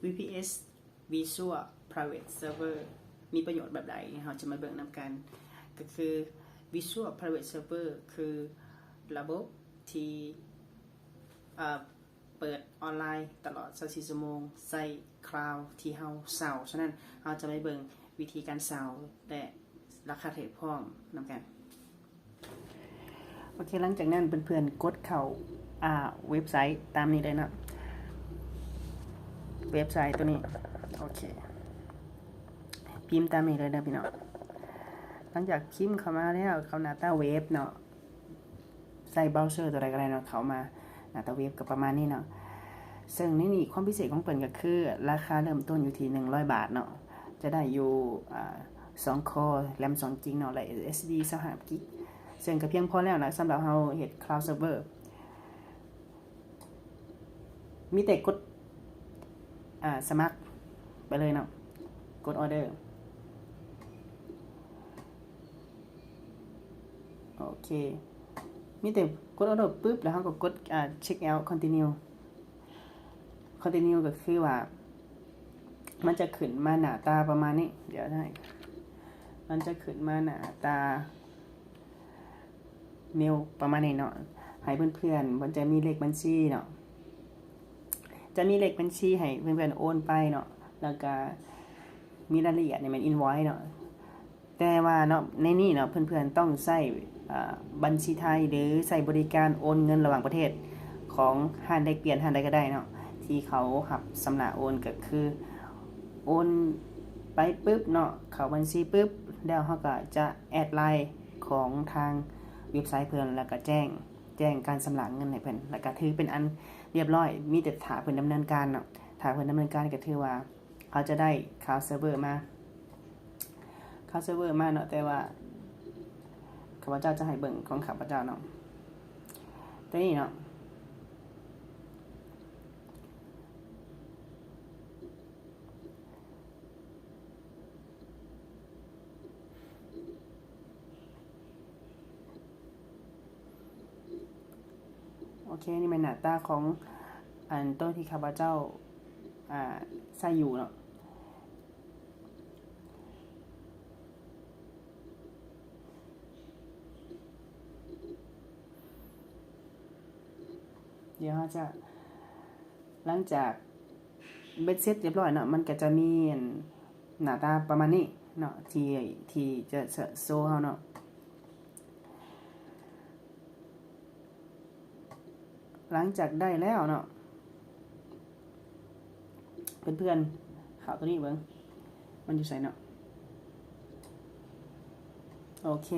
VPS Visual Private Server ມີປະໂຫຍດແບບໃດ? ເຮົາຈະມາເບິ່ງນຳກັນ. ກໍຄື Visual Private Server ຄືລະບົບທີ່ ເອີ ເປີດອອນລາຍຕະຫຼອດຊາວສີ່ຊົ່ວໂມງ ໃຊ້ Cloud ທີ່ເຮົາເຊົ່າ. ສະນັ້ນ ເຮົາຈະໄປເບິ່ງວິທີການເຊົ່າ ແລະ ລາຄາເທຣດພ້ອມນຳກັນ. ໂອເຄ ຫຼັງຈາກນັ້ນເພື່ອນໆ ກົດເຂົ້າ ອ່າ ເວັບໄຊຕາມນີ້ເລີຍເນາະ, ເວັບໄຊຕົວນີ້. ໂອເຄ ພິມຕາມນີ້ເລີຍເດີພີ່ນ້ອງ. ຫຼັງຈາກພິມເຂົ້າມາແລ້ວ ເຂົ້າໜ້າຕາເວັບເນາະ, ໃຊ້ເບຣາເຊີຕົວໃດກໍໄດ້ເນາະ ເຂົ້າມາ. ໜ້າຕາເວັບກໍປະມານນີ້ເນາະ. ເຊິ່ງໃນນີ້ຄວາມພິເສດຂອງເພິ່ນກໍຄື ລາຄາເລີ່ມຕົ້ນຢູ່ທີ່ໜຶ່ງຮ້ອຍບາດເນາະ, ຈະໄດ້ຢູ່ ອ່າ ສອງຄໍ ແຣມສອງກິກເນາະ ແລະ SSD ຊາວຫ້າກິກ, ເຊິ່ງກໍພຽງພໍແລ້ວນະ ສຳລັບເຮົາເຮັດ Cloud Server. ມີແຕ່ກົດ ອ່າ ສະໝັກໄປເລີຍເນາະ, ກົດ order. ໂອເຄ ມີແຕ່ກົດ order ປຶບ ແລ້ວເຮົາກໍກົດ ອ່າ check out continue. Continue ກໍຄືວ່າ ມັນຈະຂຶ້ນມາໜ້າຕາປະມານນີ້, ດຽວໃຫ້ ມັນຈະຂຶ້ນມາໜ້າຕາ ເມວປະມານນີ້ເນາະ. ໃຫ້ເພື່ອນໆ ເພິ່ນຈະມີເລກບັນຊີເນາະ, ຈະມີເລກບັນຊີໃຫ້ເພື່ອນໆໂອນໄປເນາະ, ແລ້ວກະມີລາຍລະອຽດນີ້ແມ່ນ invoice ເນາະ. ແຕ່ວ່າເນາະ ໃນນີ້ເນາະ ເພື່ອນໆຕ້ອງໃຊ້ ເອີ ບັນຊີໄທ ຫຼື ໃຊ້ບໍລິການໂອນເງິນລະຫວ່າງປະເທດ ຂອງຮ້ານແລກປ່ຽນຮ້ານໃດກໍໄດ້ເນາະ ທີ່ເຂົາຮັບຊຳລະໂອນ ກໍຄືໂອນໄປປຶບເນາະ ເຂົ້າບັນຊີປຶບ ແລ້ວເຮົາກໍຈະແອັດລາຍຂອງທາງເວັບໄຊເພິ່ນ ແລ້ວກໍແຈ້ງ ແຈ້ງການຊຳລະເງິນໃຫ້ເພິ່ນ ແລ້ວກໍຖືເປັນອັນລຽບຮ້ອຍ. ມີແຕ່ຖ້າເພິ່ນດຳເນີນການເນາະ, ຖ້າເພິ່ນດຳເນີນການກໍຖືວ່າເຮົາຈະໄດ້ Cloud Server ມາ Cloud Server ມາເນາະ. ແຕ່ວ່າຂ້າພະເຈົ້າຈະໃຫ້ເບິ່ງຂອງຂ້າພະເຈົ້າເນາະ, ຕົວນີ້ເນາະ. ໂອເຄ ນີ້ແມ່ນໜ້າຕາຂອງອັນໂຕທີ່ຂ້າພະເຈົ້າ ອ່າ ໃຊ້ຢູ່ເນາະ. ດຽວເຮົາຈະ ຫຼັງຈາກເບັດເສັດຮຽບຮ້ອຍເນາະ ມັນກໍຈະມີອັນໜ້າຕາປະມານນີ້ເນາະ ທີ່ ທີ່ຈະ ຈະໂຊເຮົາເນາະ. ຫຼັງຈາກໄດ້ແລ້ວເນາະ ເພື່ອນໆ ເຂົ້າຕົວນີ້ເບິ່ງ ມັນຢູ່ໃສເນາະ. ໂອເຄ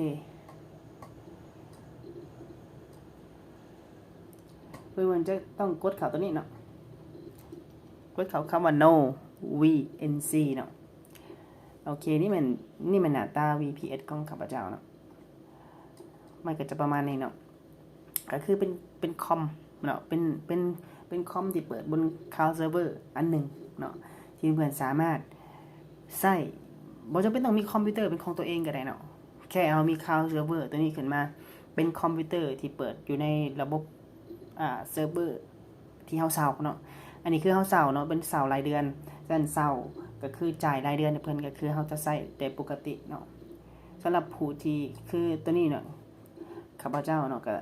ເພື່ອນໆຈະຕ້ອງກົດເຂົ້າຕົວນີ້ເນາະ, ກົດເຂົ້າຄຳວ່າ no VNC ເນາະ. ໂອເຄ ນີ້ແມ່ນ ນີ້ແມ່ນໜ້າຕາ VPS ຂອງຂ້າພະເຈົ້າເນາະ, ມັນກໍຈະປະມານນີ້ເນາະ. ກໍຄືເປັນ ເປັນຄອມເນາະ ເປັນ ເປັນ ເປັນຄອມທີ່ເປີດບົນ Cloud Server ອັນໜຶ່ງເນາະ ທີ່ເພື່ອນສາມາດໃຊ້ ບໍ່ຈຳເປັນຕ້ອງມີຄອມພິວເຕີເປັນຂອງຕົວເອງກໍໄດ້ເນາະ, ແຄ່ເຮົາມີ Cloud Server ຕົວນີ້ຂຶ້ນມາ ເປັນຄອມພິວເຕີທີ່ເປີດຢູ່ໃນລະບົບ ອ່າ ເຊີເວີທີ່ເຮົາເຊົ່າເນາະ. ອັນນີ້ຄືເຮົາເຊົ່າເນາະ ເປັນເຊົ່າລາຍເດືອນ, ສະນັ້ນເຊົ່າກໍຄືຈ່າຍລາຍເດືອນໃຫ້ເພິ່ນ ກໍຄືເຮົາຈະໃຊ້ແຕ່ປົກກະຕິເນາະ. ສຳລັບຜູ້ທີ່ ຄືຕົວນີ້ເນາະ ຂ້າພະເຈົ້າເນາະ ກໍ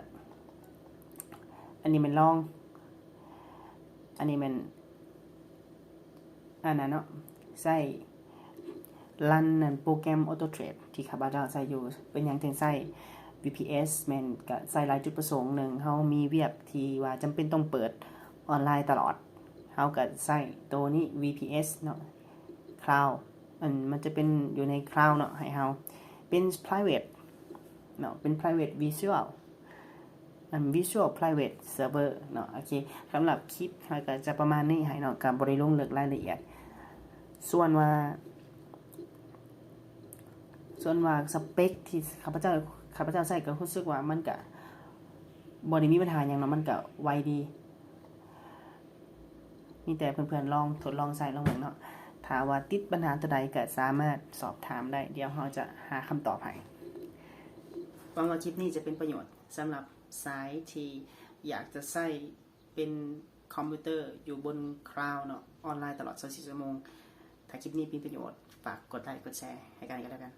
ອັນນີ້ແມ່ນລອງ ອັນນີ້ແມ່ນ ອັນນັ້ນເນາະ ໃຊ້ຣັນນັ້ນໂປຣແກຣມ AutoTrade ທີ່ຂ້າພະເຈົ້າໃຊ້ຢູ່. ເປັນຫຍັງຈຶ່ງໃຊ້ VPS? ແມ່ນກະໃຊ້ຫຼາຍຈຸດປະສົງ, ໜຶ່ງ ເຮົາມີວຽກທີ່ວ່າຈຳເປັນຕ້ອງເປີດອອນລາຍຕະຫຼອດ ເຮົາກະໃຊ້ໂຕນີ້ VPS ເນາະ Cloud ອັນ ມັນຈະເປັນຢູ່ໃນ Cloud ເນາະ ໃຫ້ເຮົາເປັນ private ເນາະ ເປັນ private visual ອັນ Visual Private Server ເນາະ. ໂອເຄ ສຳລັບຄລິບເຮົາກໍຈະປະມານນີ້ໃຫ້ເນາະ, ກໍບໍ່ໄດ້ລົງເລິກລາຍລະອຽດ. ສ່ວນວ່າ ສ່ວນວ່າສະເປັກທີ່ຂ້າພະເຈົ້າ ຂ້າພະເຈົ້າໃຊ້ ກໍຮູ້ສຶກວ່າມັນກໍບໍ່ໄດ້ມີບັນຫາຫຍັງເນາະ, ມັນກໍໄວດີ. ມີແຕ່ເພື່ອນໆລອງທົດລອງໃຊ້ລອງເບິ່ງເນາະ. ຖ້າວ່າຕິດບັນຫາຕົວໃດກໍສາມາດສອບຖາມໄດ້, ດຽວເຮົາຈະຫາຄຳຕອບໃຫ້. ຫວັງວ່າຄລິບນີ້ຈະເປັນປະໂຫຍດສຳລັບສາຍທີ່ຢາກຈະໃຊ້ເປັນ ຄອມພິວເຕີຢູ່ບົນຄລາວເນາະ ອອນລາຍຕະຫຼອດຊາວສີ່ຊົ່ວໂມງ. ຖ້າຄລິບນີ້ເປັນປະໂຫຍດ ຝາກກົດໄລກົດແຊໃຫ້ກັນ ກັນແລ້ວກັນ.